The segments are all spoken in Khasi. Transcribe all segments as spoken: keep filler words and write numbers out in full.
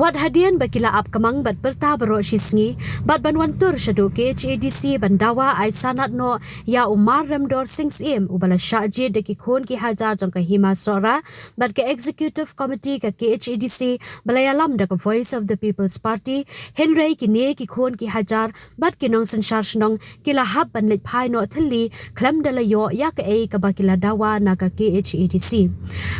Wat hadien ba ki la ap kmang bad pyrta baroh shi sngi bad ban wan tur shaduh KHADC ban dawa ai sanad noh ïa u Mar Remdor Sing Syiem uba la shah jied da ki khun ki hajar jong ka Hima Sohra bad ka Executive Committee ka KHADC ba la ïalam da ka Voice of the People's Party, hynrei kine ki khun ki hajar bad ki nongsynshar shnong ki la hap ban leit phai noh thylli khlem da la ïoh ïa kaei kaba ki la dawa na ka KHADC.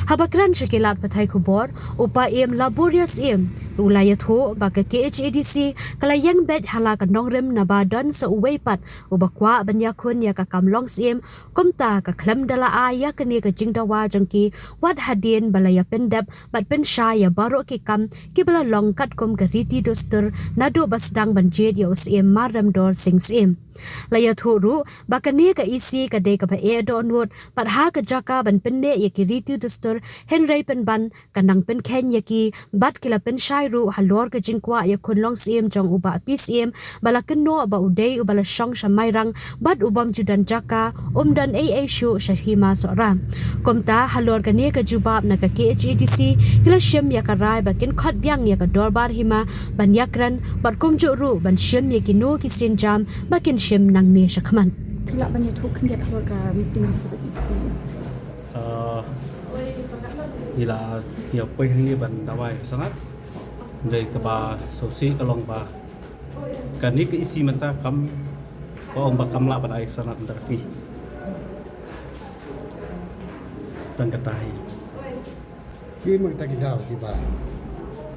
Haba kren sha ki lad pathai khubor, u Paiem Laborious Syiem u la ïathuh ba ka KHADC ka la ïeng beit ha la ka nongrim naba don sa uwei pat uba kwah ban ïakhun ïa ka kam long syiem, kumta ka khlem da la ai ïa kane ka jingdawa jong ki wat hadien ba la ïa pyndep bad pynshai ïa baroh ki kam kiba la long katkum ka riti dustur naduh ba sdang ban jied ïa u Syiem Mar Remdor Sing Syiem. La ïathuh ruh ba kane ka EC ka dei kaba eh dohnud bad ha ka jaka ban pynneh ïa ki riti dustur, hynrei pynban ka nang pynkheiñ ïa ki bad ki la pynshai ruh halor ka jingkwah ïakhun long syiem jong u Bah P Syiem ba la kynnoh ba u dei uba la shong sha Mairang bad u bym ju don jaka, um don ei ei shuh sha Hima Sohra. Kumta halor kane ka jubab na ka KHADC ki la shim ïa ka rai ba kin khot biang ïa ka dorbar hima ban ïakren bad kumjuh ruh ban shim ïa kino ki sienjam ba kin shim nangne shakhmat. Phi lah ban ïathuh khyndiat halor ka meeting ka EC? Ah, ngi la, ngi la poi hangne ban dawa ïa ka sanad. Dei kaba sngewsih ka long ba kane ka EC mynta kam, ka ong ba kam lah ban ai ka sanad mynta ka sngi. Tang kata hi. Ki mynta ki daw kiba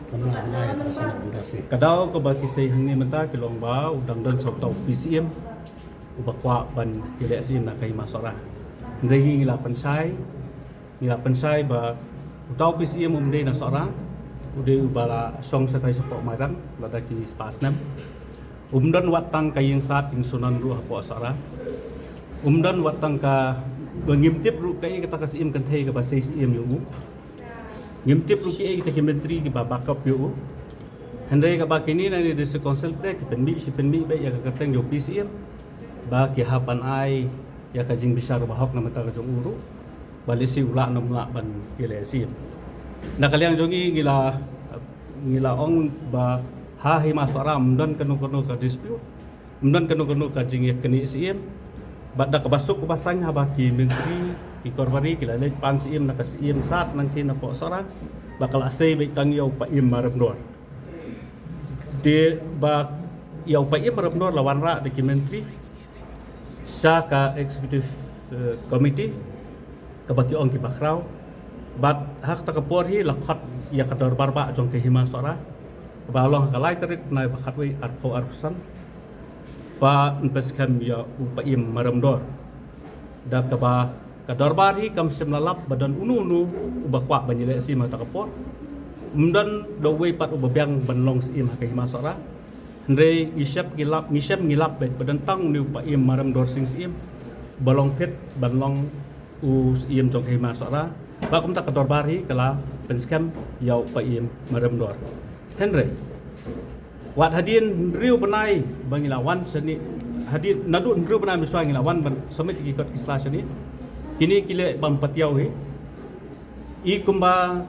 kam lah ban ai ka sanad mynta ka sngi. Ka daw kaba ki sei hangne mynta ki long ba u dang don sa uta u P Syiem uba kwah ban ïaleh syiem na ka Hima Sohra. Hynrei ngi la pynshai, ngi la pynshai ba uta u P Syiem um dei na Sohra, u dei uba la shong shatai shapoh Mairang lada ki spah snem. Um don wat tang ka ïing sad ïing sunan ruh hapoh Sohra. Um don wat tang ka, ba ngim tip ruh kaei kata ka syiem kynthei kaba sei syiem ïa u. Ngim tip ruh kiei kita ki myntri kiba backup ïa u. Hynrei kaba kine na kine district council te ki pynmih shi pynmih beit ïa ka kyrteng jong u P Syiem ba ki hap ban ai ïa ka jingbishar ba hok na bynta ka jong u ruh, ba lehse u lah ne um lah ban ïaleh syiem. Na ka liang jong ngi, ngi la, ngi la ong ba ha Hima Sohra ym don kano kano ka dispute. Ym don kano kano ka jingïaknieh syiem. Bad da kaba suk kaba saiñ haba ki myntri, ki korbari ki la leit pan syiem na ka syiem sad nangtei napoh Sohra, ba ka la sei beit tang ïa u Paiem Mar Remdor. Te ba ïa u Paiem Mar Remdor la wanrah da ki myntri sha ka executive, eh, committee, kaba ki ong kiba khraw. Bad ha kata ka por hi la khot ïa ka dorbar bah jong ka Hima Sohra, kaba long ha ka lai tarik bnai ba khatwei arphew arphew san, ba yn pynskhem ïa u Paiem Mar Remdor. Da kaba ka dorbar hi kam shym la lap ba don uno uno uba kwah ban ïaleh syiem ha kata ka por. Ym don da uwei pat uba biang ban long syiem ha ka Hima Sohra. Hynrei ngi shem ngi lap, ngi shem ngi lap beit ba don tang une u Paiem Mar Remdor Sing Syiem ba long fit ban long u Syiem jong ka Hima Sohra. Ba kumta ka dorbar hi ka la pynskhem ïa u Paiem Mar Remdor. Hynrei wat hadien hynriew bnai ba ngi la wan shane, hadien naduh hynriew bnai mynshuwa ngi la wan ban submit ki kot ki sla shane. Kine ki leh bym patiaw hi. I kumba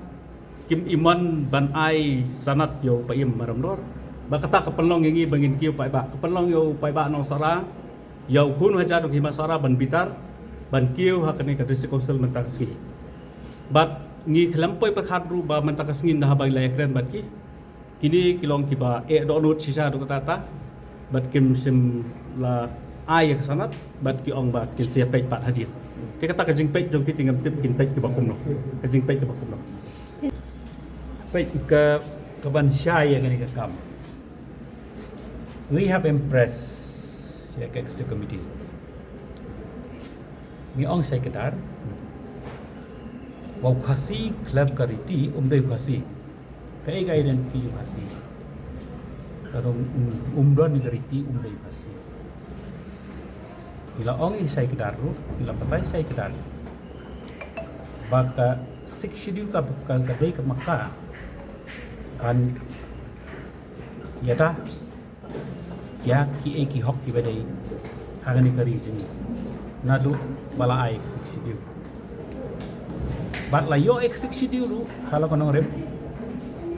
kim ïa mon ban ai sanad ïa u Paiem Mar Remdor. Ba kata ka pynlong ïa ngi ba ngin kiew paidbah, ka pynlong ïa u paidbah nong Sohra, ïa u khun hajar jong ka Hima Sohra ban bitar, ban kiew ha kane ka district council mynta ka sngi. Bad ngi khlem poi pyrkhat ruh ba mynta ka sngi nda haba ngi la ïakren bad ki, kine ki long kiba eh dohnud shisha haduh katta katta. Bad kim shym la ai ïa ka sanad, bad ki ong ba kin sa ïa peit pat hadien. Te kata ka jingpeit jong ki te ngam tip kin peit kiba kumno. Ka jingpeit kiba kumno. Peit ka, ka ban shai ïa kane ka kam. We have impressed ïa ka executive committee. Ngi ong shai kdar. Ba u Khasi khlem ka riti um dei u Khasi. Kaei ka identity jong u Khasi? Ka dong um, um don ïa ka riti um dei u Khasi. Ngi la ong ïa shai kdar ruh, ngi la batai shai kdar. Ba ka Sixth Schedule ka, ka, ka dei ka ma ka kan ïada ïa kiei ki hok kiba dei ha kane ka ri jong ngi. Naduh ba la ai ka Sixth Schedule. Bad la ïoh ïa ka Sixth Schedule ruh ha la ka nongrim.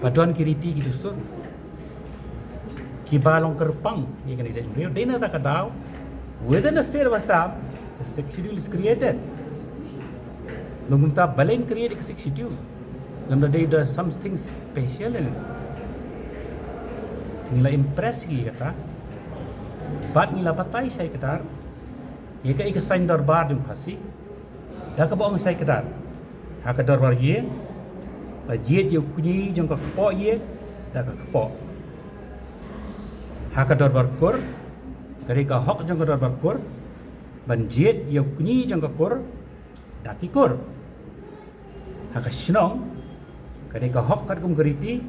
Ba don ki riti ki dustur kiba long kyrpang ïa kane ka jaitbynriew. Dei na kata ka daw, within the state of Assam, the sixth schedule is created. Long kumta balei create ka sixth schedule? Lymda dei da something special in it. Ngi la impress ïa kata. Bad ngi la batai shai kdar ïa ka, ïa ka saiñ dorbar jong u Khasi. Da kaba ong shai kdar, ha ka dorbar ïing, la jied ïa u kñi jong ka kpoh ïing da ka kpoh. Ha ka dorbar kur, ka dei ka hok jong ka dorbar kur ban jied ïa u kñi jong ka kur da ki kur. Ha ka shnong, ka dei ka hok katkum ka riti,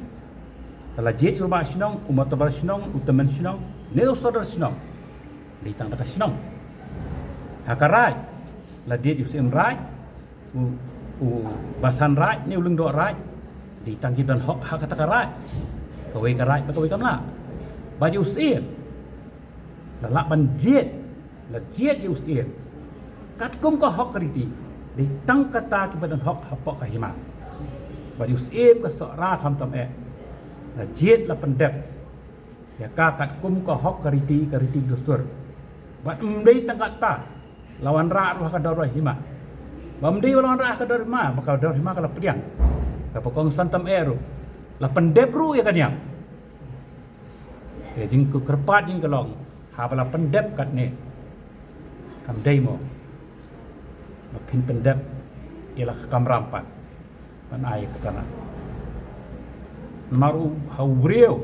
ba la jied ïa u rangbah shnong, u motawbar shnong, u tymmen shnong, ne u sordar shnong. Dei tang da ka shnong. Ha ka raid, la jied ïa u syiem raid, u, u basan raid, ne u lyngdoh raid. Dei tang ki don hok ha kata ka raid. Kawei ka raid bad kawei kam lah. Bad ïa u syiem, la lah ban jied, la jied ïa u syiem katkum ka hok ka riti. Dei tang kata kiba don hok hapoh ka hima. Bad ïa u syiem ka Sohra khamtam eh, la jied, la pyndep ïa ka katkum ka hok ka riti, ka riti dustur. Bad ym dei tang kata, la wanrah ruh ha ka dorbar hima. Bad ym dei ba la wanrah ha ka dorbar hima, ba ka dorbar hima ka la pdiang. Kaba kongsan tam eh ruh la pyndep ruh ïa ka niam. Te jingkyrpad jong ngi ka long, haba la pyndep katne, kam dei mo ba phin pyndep ïa la ka kamram pat ban ai ka sana? Namar u, ha u briew,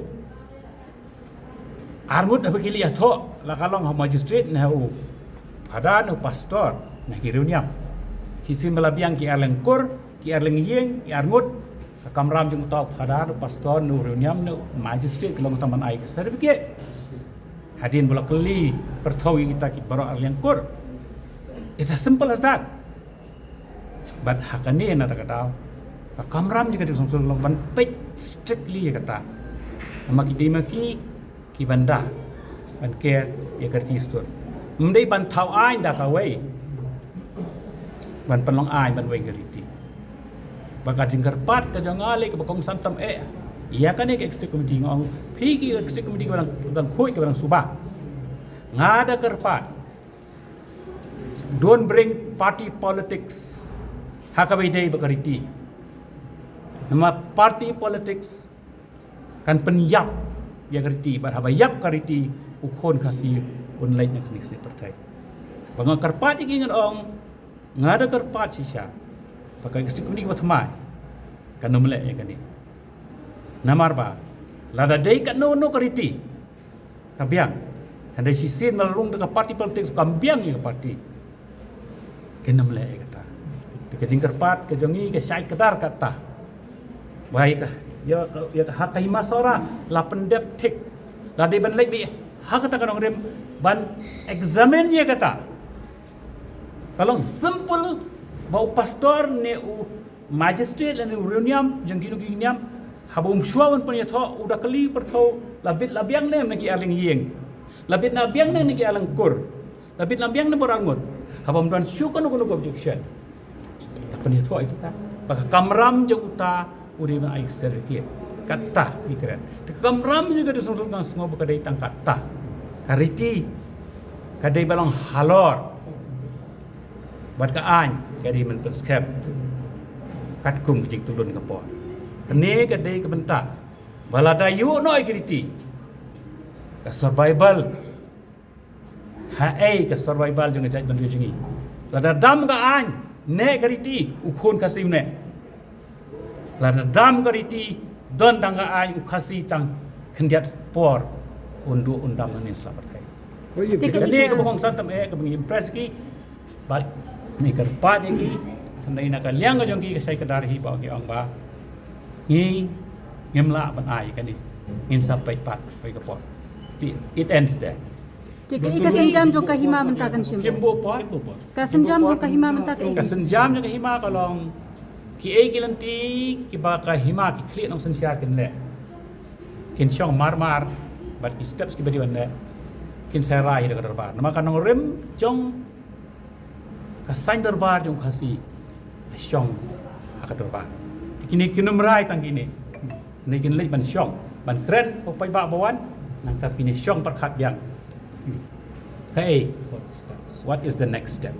arngut haba ki leit ïathoh, la ka long ha u magistrate ne ha u phadar ne u pastor ne ha ki riewniam. Shisien ba la biang ki ar lyngkur, ki ar lyngïing, ki arngut, ka kamram jong uta u phadar, u pastor ne u riewniam ne u magistrate ki long tang ban ai ka certificate. Hadien ba la kylli pyrthei ïa kita ki baroh ar lyngkur. It's as simple as that. Bad ha kane na kata ka daw, ka kamram jong ka District Council ka long ban peit strictly ïa kata. Namar ki dei ma ki, ki ban da ban ker ïa ka riti dustur. Ym dei ban thaw aiñ da kawei, ban pynlong aiñ ban weng ka riti. Ba ka jingkyrpad ka jong nga lei kaba kongsan tam eh ïa kane ka executive committee, nga ong phi ki executive committee kiba dang, kiba dang khuid, kiba dang suba. Nga da kyrpad, don't bring party politics ha kaba ïadei bad ka riti. Namar party politics kan pynïap ïa ka riti, bad haba ïap ka riti, u khun Khasi un leit na kane ka snieh pyrthei. Ba nga kyrpad ïa ki, ngan ong, nga da kyrpad shisha ba ka executive committee kaba thymmai kan ym leh ïa kane. Namar ba lada dei katno katno ka riti ka biang, hynrei shisien ba la rung da ka party politics, kam biang ïa ka party, kin ym leh ïa kata. Te ka jingkyrpad ka jong ngi ka shai kdar kata. Ba ïa ka, ïa ka, ïa ka ha ka hima Sohra la pyndep thik. La dei ban leit beit ha kata ka nongrim ban examine ïa kata. Ka long simple ba u pastor ne u magistrate lane u riewniam jong kino kino ki niam, haba um shuwa ban pynïathoh, u da kylli pyrthei, la bit la biang ne na ki ar lyngïing, la bit la biang ne na ki ar lyngkur, la bit la biang ne baroh arngut. Haba ym don shuh kano kano ka objection, la pynïathoh ïa kita. Ba ka kamram jong uta u dei ban ai certificate. Kata ngi kren. Te ka kamram jong ka District Council nga sngew ba ka dei tang kata. Ka riti ka dei ban long halor, bad ka aiñ ka dei ban pynskhem katkum ka jingtulun ka por. Kane ka dei ka bynta ba lada ïoh noh ïa ka riti, ka survival, haei ka survival jong ka jaitbynriew jong ngi? Lada dam ka aiñ, neh ka riti, u khun Khasi u neh. Lada dam ka riti, don tang ka aiñ, u Khasi tang khyndiat por un duh un dam nangne sla pyrthei. Te ka, kane kaba kongsan tam eh kaba ngi impress ki. Bad ngi kyrpad ïa ki, tang na ka liang ka jong ki ka shai kdar hi ba ki ong ba ngi, ngim lah ban ai kane, ngin sa peit pat ha kawei ka por. It, it ends there. Te ka, ka sienjam jong ka hima mynta kan shim. Kim bun por. Ka sienjam jong ka hima mynta ka, ka sienjam jong ka hima ka long, kiei ki lynti kiba ka hima ki khlieh nongsynshar kin leh, kin shong marmar bad ki steps kiba dei ban leh, kin sa rai hi da ka dorbar. Namar ka nongrim jong ka saiñ dorbar jong u Khasi ka shong ha ka dorbar. Te kine kin ym rai tang kine. Ngi kin leit ban shong, ban kren, u paidbah ba wan, nangta phin ïa shong pyrkhat biang. Kaei, what is the next step?